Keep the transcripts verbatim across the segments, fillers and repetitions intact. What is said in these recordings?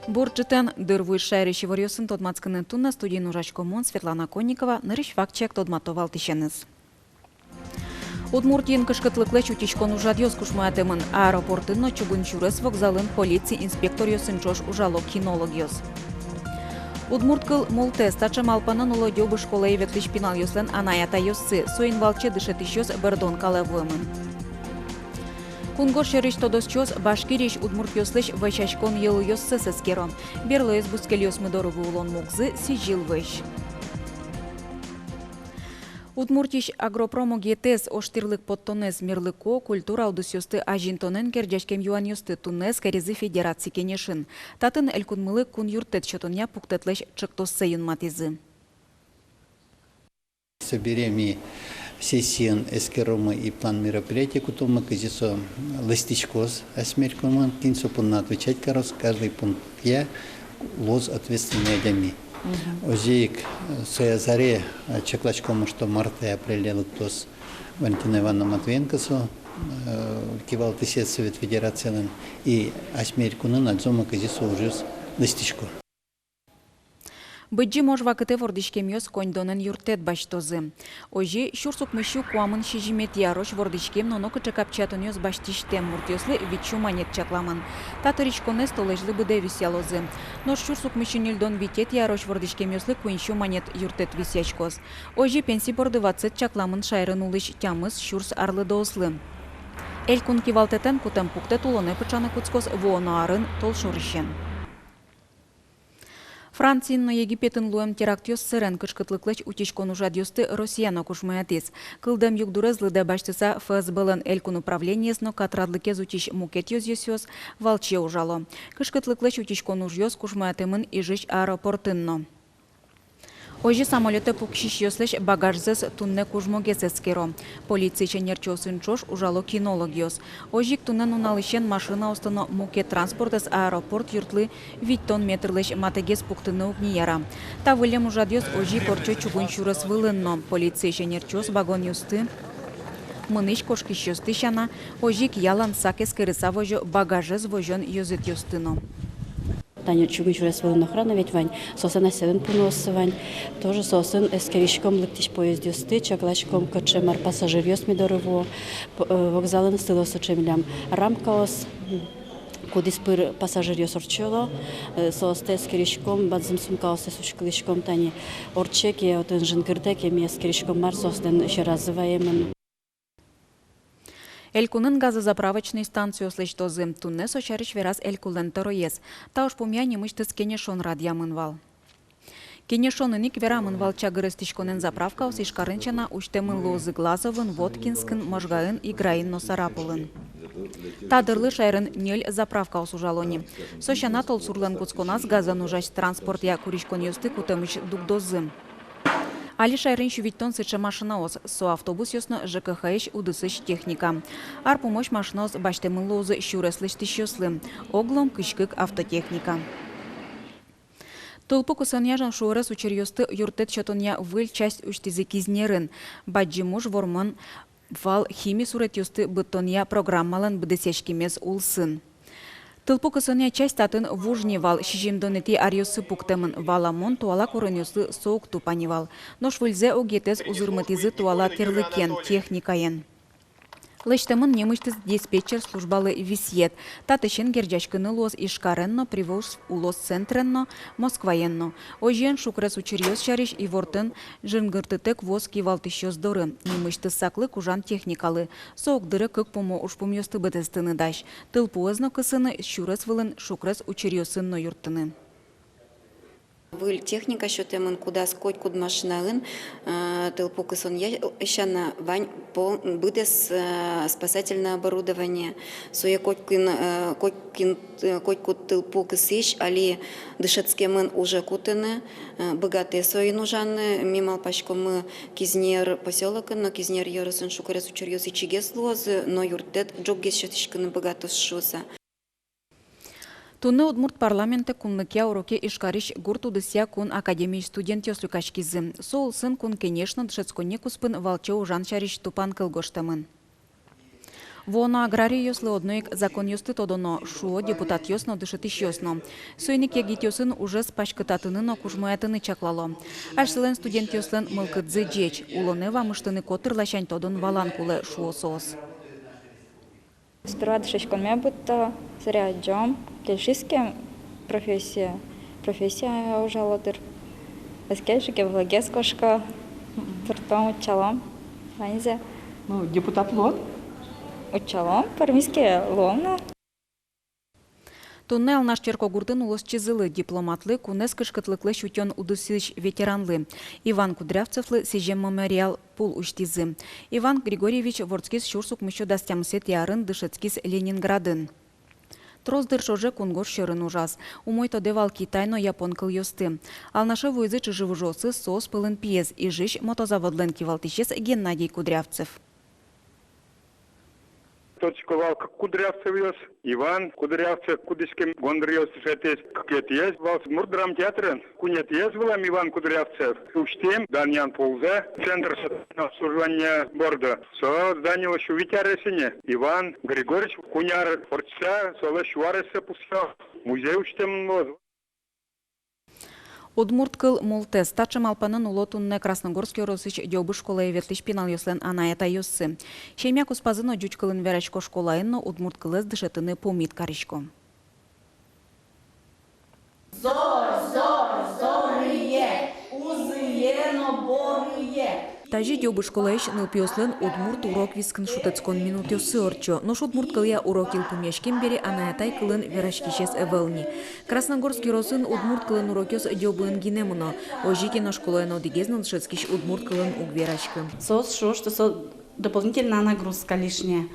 Бур ӝытэн! Дыр вуиз шаерысь иворъёсын тодматскыны туннэ. Студиын ужасько мон, Светлана Конникова. Нырысь вакчияк тодмато валтӥсеныз. Удмуртиын кышкытлыклэсь утиськон ужрадъёс кужмоятэмын. Аэропортын но чугун сюрес вокзалын полици инспекторъёсын ӵош ужало кинологъёс. Удмурт кыл мултэс. Таӵе малпанэн Улодёбы школае ветлӥсь пиналъёслэн анай-атайёссы. Соин валче дышетӥсьёс бӧрдон калэ вуэмын. Кунгож сьӧрысь тодосчиос Башкириысь удмуртъёслэсь вӧсяськон йӧлъёссэс эскеро. Берлоез бускельёсмы доры вуылон мугзы сӥзьыл вӧсь. Удмуртиысь агропром огетэз ожтӥрлык поттонэз мерлыко, культура удысъёсты азинтонэн герӟаськем юанъёсты туннэ эскеризы Федераци Кенешын. Татын элькунмылы кун юрттэт сётонъя пуктэтлэсь ӵектоссэ юнматӥзы. Собере ми сессиын эскеромы и план мероприятий кутомы, кызьы со лэсьтӥськоз асьме элькунмылы, кин со понна отвечать кароз, каждый пунктъя луоз ответственный адями. Мгм. Озьы ик, э, сое азьларе, э, чакласькомы, что мартэ-апреле лыктоз Валентина Ивановна Матвиенко, со, э, кивалтӥсез Совет Федерациялэн, и асьме элькунын адӟомы, кызьы со ужъёс лэсьтӥсько. Быдӟым ож вакытэ вордӥськемъёс коньдонэн юрттэт басьтозы. Озьы, сюрс укмыссю куамын сизьыметӥ арозь вордӥськем но нокыӵе капчиятонъёс басьтӥсьтэм муртъёслы витьсю манет чакламын. Та тырисьтонэз толэзьлы быдэ висъялозы. Нош сюрс укмыссю ньыльдон витетӥ арозь вордӥськемъёслы куиньсю манет юрттэт висъяськоз. Озьы пенси борды ватсэт чакламын шаерын улӥсь тямыс сюрс арлыдоослы. Элькун кивалтэтэн кутэм пуктэт улонэ пыӵаны кутскоз вуоно арын, толшорысен. Франциын но Египетын луэм терактъёс сэрен кышкытлыклэсь утиськон ужрадъёсты Россия но кужмоятӥз. Кылдэм югдурез лыдэ басьтыса, ФСБ-лэн элькун управлениез но катрадлыкез утись мукет ёзъёсъёс валче ужало. Кышкытлыклэсь утиськон ужъёс кужмоятэмын Ижысь аэропортын но. Озьы самолётэ пуксисьёслэсь багажзэс туннэ кужмогес эскеро. Полициысь ӧнерчиосын ӵош ужало кинологъёс. Озьы ик туннэ нуналысен машинаосты но мукет транспортэз аэропорт юртлы витьтон метрлэсь матэгес пуктыны уг ни яра. Та выллем ужрадъёс озьы ик ортчо чугун сюрес вылын но. Полициысь ӧнерчиос вагонъёсты мынӥсь-кошкисьёсты сяна, озьы ик ялан сак эскерыса возё багажез возён ёзэтъёсты но. Тани чугун сюрес вылын охрана ведь вань, соослэн асьсэлэн пуныоссы вань. Тоже соосын эскериськом лыктӥсь поездъёсты, чакласьком, кыӵе мар пассажиръёс ми доры вуо, п-, э, вокзалын ыстыло сыӵе милям рамкаос, м, кудӥз пыр пассажиръёс ортчыло, э, соосты эскериськом, бадӟым сумкаоссэс учкылӥськом, тани ортче ке, отын жингыртэ ке, ми эскериськом, мар соослэн сьӧразы ваемын. Элькунын газозаправочной станциос лэсьтозы. Туннэ со сярысь вераз элькунлэн тӧроез. Та ужпумъя нимысьтыз кенешон радъямын вал. Кенешонын ик верамын вал, чагыр эстӥськонэн заправкаос Ижкарын сяна усьтэмын луозы Глазовын, Воткинскын, Можгаын, Играын но Сарапулын. Та дырлы шаерын ньыль заправкаос ужало ни. Со сяна, толсурлэн кутсконаз газэн ужась транспортъя куриськонъёсты кутэмысь дугдозы. Али шаерын сю витьтон сыӵе машинаос, со автобусъёс но ЖКХ-ысь удысысь техника. Ар пумозь машинаос басьтэмын луозы сюрес лэсьтӥсьёслы, оглом кызь кык автотехника. Тылпу кысонъя но шугрес учыръёсты юрттэт сётонъя выль часть усьтӥзы Кизнерын. Бадӟым уж вормон вал хими суретъёсты быдтонъя программалэн быдэсъяськемез улсын. Тылпу кысонъя часть татын вуж ни вал, сизьымдонэтӥ аръёсы пуктэмын, валамон, туала куронъёслы со уг тупа ни вал. Нош выльзэ огетэз узырмытӥзы туала тӥрлыкен, техникаен. Лэсьтэмын нимысьтыз диспетчер службалы висъет. Татысен герӟаськыны луоз Ижкарен но, Приволжск улосцентрен но, Москваен но. Озьыен, шугрес учыръёс сярысь ивортон жингыртытэк вуоз кивалтӥсьёс доры, нимысьтыз саклык ужан техникалы. Со ог дыре кык пумо ужпумъёсты быдэстыны дась: тылпуэз но кысыны, сюрес вылын, шугрес учыръёсын но юрттыны. Выль техника сётэмын, кудаз котькуд машинаын, э, тылпу кысонъя сяна вань пол-, быдэс, э, спасательное оборудование. Сое котькин, э, котькин, э, котькуд тылпу кысӥсь али дышетскемын уже кутыны, э, быгатэ соин ужаны. Ми малпаськомы, Кизнер посёлокын но Кизнер ёросын шугрес учыръёс ичигес луозы, но юрттэт ӝоггес сётӥськыны быгатоз шуыса. Туннэ удмурт парламентэ кунлыкъя уроке Ижкарысь гурт удысъя кун академиысь студентъёс люкаськизы. Со улсын Кун Кенеш но дышетсконни куспын валче ужан сярысь тупанкыл гожтэмын. Вуоно аграрийёслы одно ик законъёсты тодоно, шуо депутатъёс но, дышетӥсьёс но. Соин ик егитъёсын ужез паськытатыны но кужмоятыны чаклало. Асьсэлэн студентъёслэн мылкыдзы ӟеч, улонэ вамыштыны котыр ласянь тодон-валан кулэ, шуо соос. Сперва дышетсконме быдтоно, собере адӟом, кельшиз ке профессия, профессия ужало дыр. Ӧз кельшы ке, вылӥгес кошко, туртом, утчалом ваньзэ. Ну, депутат луод? Утчалом, пӧрмиз ке, луом на. Туннэ Алнаш черкогуртын улосчизылы, дипломатлы, кунэз кышкытлыклэсь утён удысысь ветеранлы Иван Кудрявцевлы сӥзем мемориал пул усьтӥзы. Иван Григорьевич вордскиз сюрс укмыссю дас тямысэтӥ арын, дышетскиз Ленинградын. Трос дыр ӵоже кунгож сьӧрын ужаз. Умой тодэ вал китай но япон кылъёсты. Алнаше вуизы чыжы-выжыосыз, соос пӧлын пиез, Ижысь мотозаводлэн кивалтӥсез Геннадий Кудрявцев. Тодӥсько вал кык Кудрявцевъёс, Иван Кудрявцев, кудӥз ке «Гондыръёс» дышетӥз, кыкетӥез вал Удмурт драмтеатрын, куинетӥез вылэм Иван Кудрявцев. Усьтӥм данъян пулзэ центр социального обслуживания борды. Со зданилы сю вить арес ини. Иван Григорьевич куинь ар ортчыса, солы сю аресэз пусъё. Музей усьтэмын луоз. Удмурт кыл мултэс. Таӵе малпанэн уло туннэ Красногорск ёросысь Дёбы школае ветлӥсь пиналъёслэн анай-атайёссы. Семья куспазы но ӟуч кылын верасько, школаын но удмурт кылэз дышетыны пумит карисько. Зор, зор, зорые, узые но борые. Тазьы Дёбы школаысь нылпиослэн удмурт урок вискын шутэтскон минутъёссы ортчо. Нош удмурт кылъя урок йылпумъяськем бере анай-атай кылын вераськисез ӧвӧл ни. Красногорск ёросын удмурт кылын урокъёс Дёбыын гинэ мыно. Озьы ке но школаын одӥгез но дышетскись удмурт кылын уг вераськы. Соос шуо, что со дополнительная нагрузка лишняя.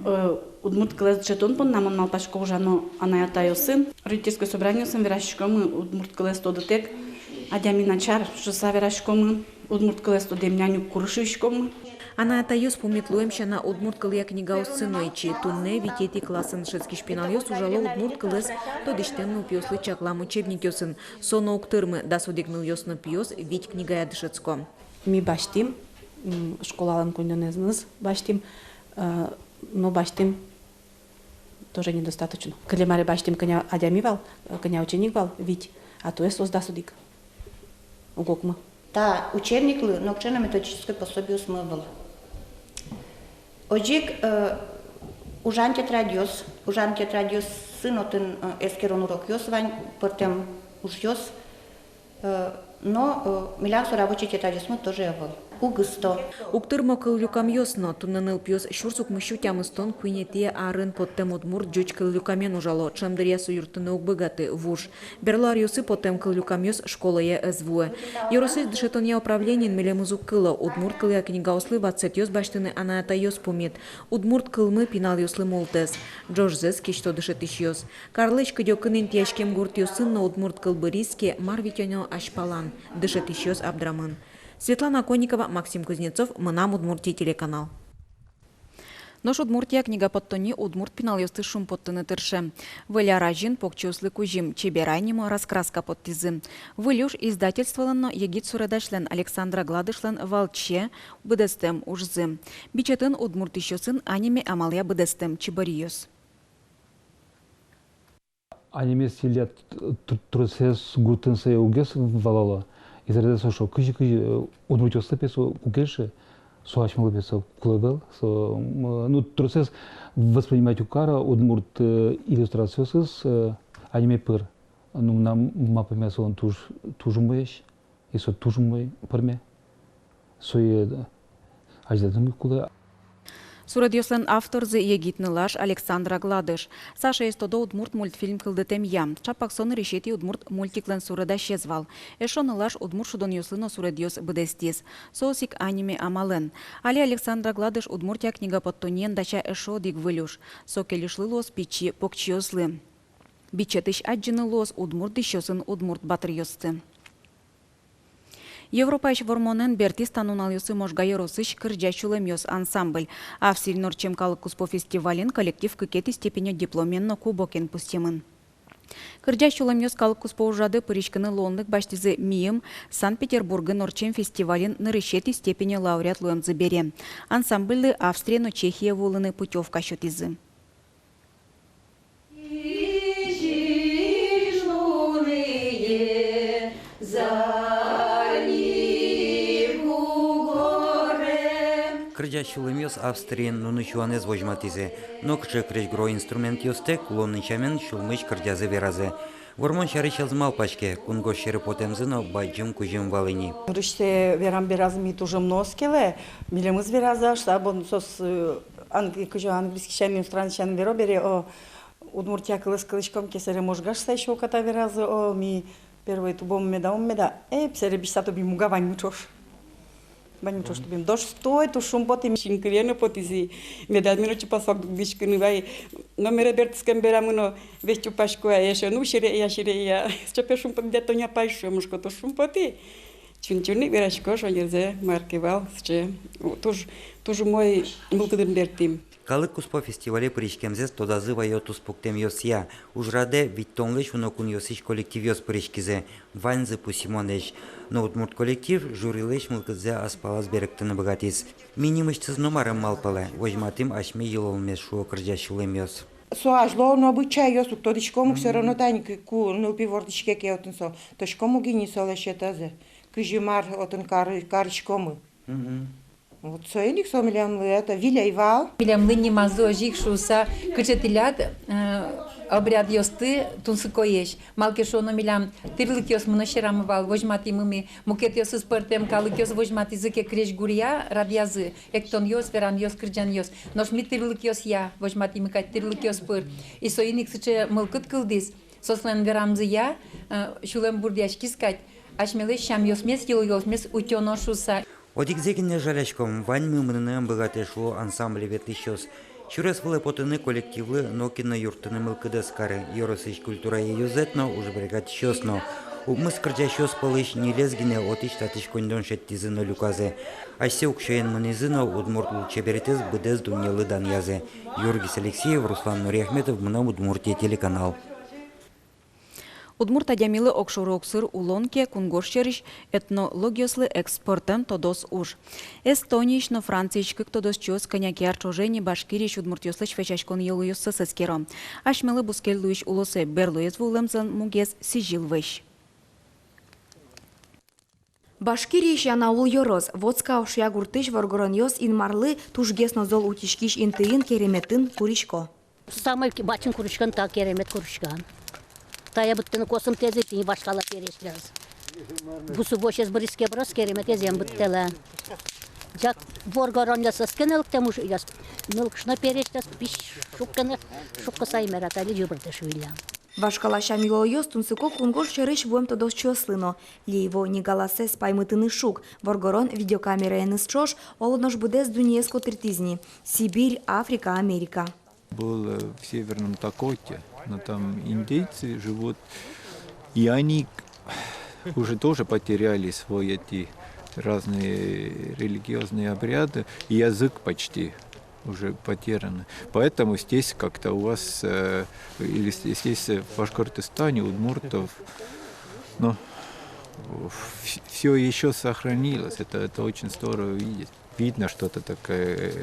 Э, удмурт кылэз дышетон понна, мон малпасько, ужано анай-атайёсын. Родительской собраниосын вераськиськомы, удмурт кылэз тодытэк адями начар шуыса вераськомы, удмурт кылэз тодэм нянь уг куры шуиськомы. Анай-атайёс пумит луэм сяна, удмурт кылъя книгаоссы но ичи. Туннэ витетӥ классын дышетскись пиналъёс ужало удмурт кылэз тодӥсьтэм нылпиослы чаклам учебникъёсын. Со но уг тырмы, дас одӥг нылъёс но пиос вить книгая дышетско. Ми басьтӥм, м, школалэн коньдонэныз басьтӥм, э, но басьтӥм тоже недостаточно. Кылем аре басьтӥм кӧня адями вал, э, кӧня ученик вал, вить, а туэ соос дас одӥг. Уг окмы. Та учебниклы нокыӵе но методической пособиосмы ӧвӧл. Озьы ик, э, ужан тетрадьёс, ужан тетрадьёсын отын, э, эскерон урокъёс вань, пӧртэм ужъёс. Э, но, э, милям со рабочий тетрадьёсмы тоже ӧвӧл. Уг ысто. Уг тырмо кыллюкамъёс но. Туннэ нылпиос сюрс укмыссю тямыстон куинетӥ арын поттэм удмурт-ӟуч кыллюкамен ужало. Ӵем дыръя со юрттыны уг быгаты, вуж. Берло аръёсы потэм кыллюкамъёс школае ӧз вуэ. Ёросысь дышетонъя управлениын милемыз уг кыло: удмурт кылъя книгаослы ватсэтъёс басьтыны анай-атайёс пумит. Удмурт кылмы пиналъёслы мултэс. Ӝожзэс кисьто дышетӥсьёс. Карлэсь кыдёкын интыяськем гуртъёсын но удмурт кыл быриз ке, мар витёно азьпалан, дышетӥсьёс абдрамын. Светлана Конникова, Максим Кузнецов, «Мынам Удмуртие» телеканал. Нош Удмуртия книга поттонни удмурт пиналъёсты шумпоттыны тырше. Выль ар азьын покчиослы кузьым, «Чеберай» нимо раскраска поттӥзы. Выль уж издательстволэн но егит суредасьлэн Александра Гладышлэн валче быдэстэм ужзы. Бичетын удмуртысьёсын аниме амалъя быдэстэм чеберайёс. Аниме стилья т-, т-, тросэз гуртын сое уг валало. И сэрдэ со шуо, кызьы, кызьы, э, удмуртъёслы пе со уг кельшы, со асьмелы пе со кулэ ӧвӧл, со, м, ну, тросэз воспринимать уг каро удмурт, э, иллюстрациосыз, э, аниме пыр. Ну, мынам малпамея, солэн туж, туж умоесь. И со туж умой пӧрме. Сое, э, азьлантыны кулэ. Суредъёслэн авторзы егит нылаш Александра Гладыш. Сашаез тодо удмурт мультфильм кылдытэмъя. Чапак со нырысетӥ удмурт мультиклэн суредасез вал. Эшшо нылаш удмурт шудонъёслы но суредъёс быдэстӥз. Соос ик аниме амалэн. Али Александра Гладыш Удмуртия книга поттонниен дася эшшо одӥг выль уж. Со кельышлы луоз пичи покчиослы. Бичетысь адӟыны луоз удмурт дӥсьёсын удмурт батыръёсты. Европаысь вормонэн бертӥз та нуналъёсы Можга ёросысь «Кырӟа сюлэмъёс» ансамбль. Австрийын ортчем калык куспо фестивалин коллектив кыкетӥ степенё дипломен но кубокен пусъемын. Кырӟа сюлэмъёс калык куспо ужрады пыриськыны луонлык басьтӥзы миым Санкт-Петербургын ортчем фестивальын нырысетӥ степеньё лауреат луэмзы бере. Ансамбльлы Австрие но Чехие вуылыны путёвка сётӥзы. Кырӟа сюлэмъёс Австриын нуны сюанэз возьматӥзы. Нокыӵе крезьгуро инструментъёстэк, улонын сямен, сюлмысь кырӟазы, веразы. Вормон сярысь ӧз малпаське, кунгож сьӧры потэмзы но бадӟым кузьым вал ини. Нырысьсэ верам беразы, ми туж ум но оскелэ, милемыз веразы, аш сабон соос, э, англи-, кызьы английский сямен, иностранный сямен веро бере, о, Удмуртия кылэз кылӥськом ке, сэре Можга шуса ещё уката веразы, о, ми первой тубом меда, ум меда, э, сэре бисьсато бим уга, ваньмы ӵош. Ваньмы ӵош тубим. Дождь стой, туж шумпотӥ. Синкылиен но потӥзы. Меда мино чупасак дугдӥськыны вай. Номере бертӥськом берамы но, весь чупасько, а эшшо, ну, сирея, сирея. Сыӵе пе шумпотӥ, да Тоня апай шуэ, мышко, туж шумпотӥ. Чун-чун ик верасько, шонерзэ мар ке вал, сыӵе. Туж, туж умой мылкыдын бертӥм. Калык куспо фестивале пыриськемзэс тодазы ваё туспуктэмъёсъя. Ужрадэ витьтонлэсь уно кунъёсысь коллективъёс пыриськизы, ваньзы пусйымонэсь. Но удмурт коллектив жюрилэсь мылкыдзэ ас палаз берыктыны быгатӥз. Ми нимысьтыз но марым малпалэ, возьматӥм асьме йылолмес, шуо кырӟа сюлэмъёс. Со азьло но обычайёс ук, тодӥськом ук, всё равно тани ку нылпи вордӥське ке отын, со тодӥськом ук ини солэсь этазэ, кызьы мар отын кар-, кариськомы. Вот соин ик со милемлы это виль ӧй вал. Милемлы нимазы озьы ик шуыса, кыӵе тӥляд, э, обрядъёсты тунсыкоесь. Малы ке шуоно, милям тӥрлыкъёсмы но сьӧрамы вал, возьматӥмы ми, мукетъёсыз пӧртэм калыкъёс возьматӥзы ке крезьгуръя радъязы, эктонъёс, веранъёс, кырӟанъёс. Нош ми тӥрлыкъёсъя возьматӥмы кадь, тӥрлыкъёс пыр. И соин ик сыӵе мылкыд кылдӥз, соослэн верамзыя, э, сюлэм бурдъяськиз кадь, асьмелэсь сямъёсмес, йылолъёсмес утёно шуыса. Одӥгзэ гинэ жаляськом, ваньмы мыныны ӧм быгатэ, шуо ансамбле ветлӥсьёс. Сюрес вылэ потыны коллективлы нокин но юрттыны мылкыд ӧз кары, ёросысь культурая ёзэт но, уж бригадисьёс но. Укмыс кырӟасьёс пӧлысь ньылез гинэ отысь-татысь коньдон шедьтӥзы но люказы. Асьсэ уксёен мынӥзы но, удмурт лулчеберетэз быдэс дуннелы данъязы. Юргис Алексеев, Руслан Нуриахметов, «Мынам Удмуртие» телеканал. Удмурт адямилы огшоры-огсыр улон ке, кунгож сьӧрысь этнологъёслы экспортэм тодос уж. Эстониысь но Франциысь кык тодосчиос кӧня ке ар ӵоже ини Башкириысь удмуртъёслэсь вӧсяськон йылолъёссэс эскеро. Асьмелы бускель луись улосэ берлоез вуылэмзылэн мугез сӥзьыл вӧсь. Башкириысь Янаул ёрос, Воцка ошъя гуртысь воргоронъёс Инмарлы тужгес но зол утиськись интыын, керемет интыын курисько. Самой ки-, бадӟым куриськон та керемет куриськон. Тае быдтыны косымтэез ик тӥни вашкала пересьлэсь. Бусы вӧсез быриське, быроз, керемет эзем быдтэлэ. Ӟак воргоронъёс ӧз ке нылкытэм ужъёс, нылкышно пересьлэсь пись шуккыны, шуккыса ӧй мерат, али ӟыбырдыш выллем. Вашкала сям-йылолъёс тунсыко кунгож сьӧрысь вуэм тодосчиослы но. Лиево Нигаласэз паймытыны шуг, воргорон видеокамераеныз ӵош, оло нош быдэс дуннеез котыртӥз ни: Сибирь, Африка, Америка. Был, э, в Северном Дакоте, но там индейцы живут, и они уже тоже потеряли свои эти разные религиозные обряды, и язык почти уже потеряны. Поэтому здесь как-то у вас, э, или с-, здесь, э, в Башкортостане, удмуртов, ну, все еще сохранилось. Это, это очень здорово видеть. Видно, что это такая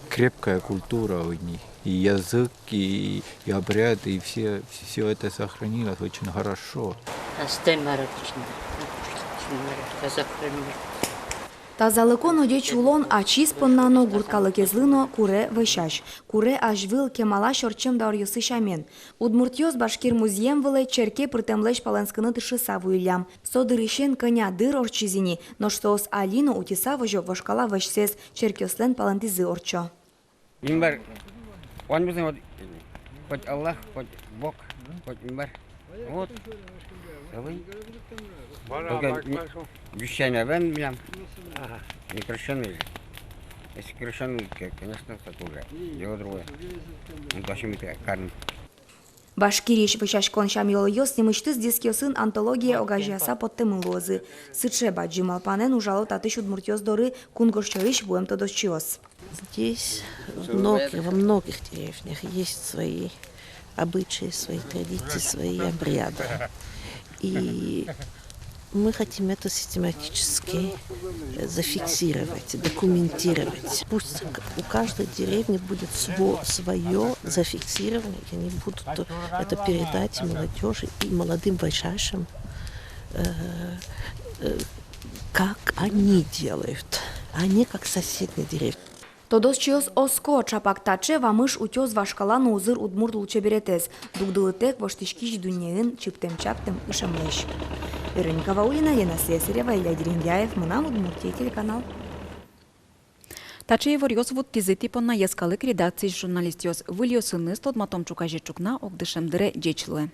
крепкая культура у них. И язык, и, и обряд, и все, все это сохранилось очень хорошо. Астэ мар-а, точно. Тазалыко но ӟеч улон ачиз понна но, гурт калыкезлы но куре вӧсясь. Куре азьвыл кемалась ортчем дауръёсы сямен. Удмуртъёс Башкир музъем вылэ черке пыртэмлэсь палэнскыны тыршыса вуиллям. Со дырысен кӧня дыр ортчиз ини, нош соос али но утьыса возё вашкала вӧсьсэс, черкъёслэн палэнтӥзы ортчо. Инмар, ваньмыз но, вот, хоть Аллах, хоть Бог, хоть Инмар. Вот. Целый. Только не, вещами, а, вен милям. Ага. Не крещёный же. Если крещёный, то, конечно, то уже дело другое. Ну, вообще мы так карим. Башкириысь вӧсяськон сям-йылолъёс нимысьтыз дискъёсын антология огазеяса поттэмын луозы. Сыӵе бадӟым малпанэн ужало татысь удмуртъёс доры кунгож сьӧрысь вуэм тодосчиос. Здесь, в многих, во многих деревнях есть свои обычаи, свои традиции, свои обряды. И мы хотим это систематически, э, зафиксировать, документировать. Пусть к-, у каждой деревни будет сво-, своё зафиксирование, и они будут это передать и молодёжи, и молодым вӧсящим, э, э, как они делают, а не как соседние деревни. Тодосчиос оско, ӵапак таӵе вамыш утёз вашкала но узыр удмурт лулчеберетэз, дугдылытэк воштӥськись дуннеын чиптэм-чаптэм ышемлэсь. Вероника Ваулина, Лена Слесарева, Илья Дерендяев, «Мынам Удмуртие» телеканал. Таӵе иворъёс вуттӥзы тӥ понна йӧскалык редакциысь журналистъёс. Выльёсыныз тодматом ӵуказе ӵукна огдышем дыре. Ӟеч луэ.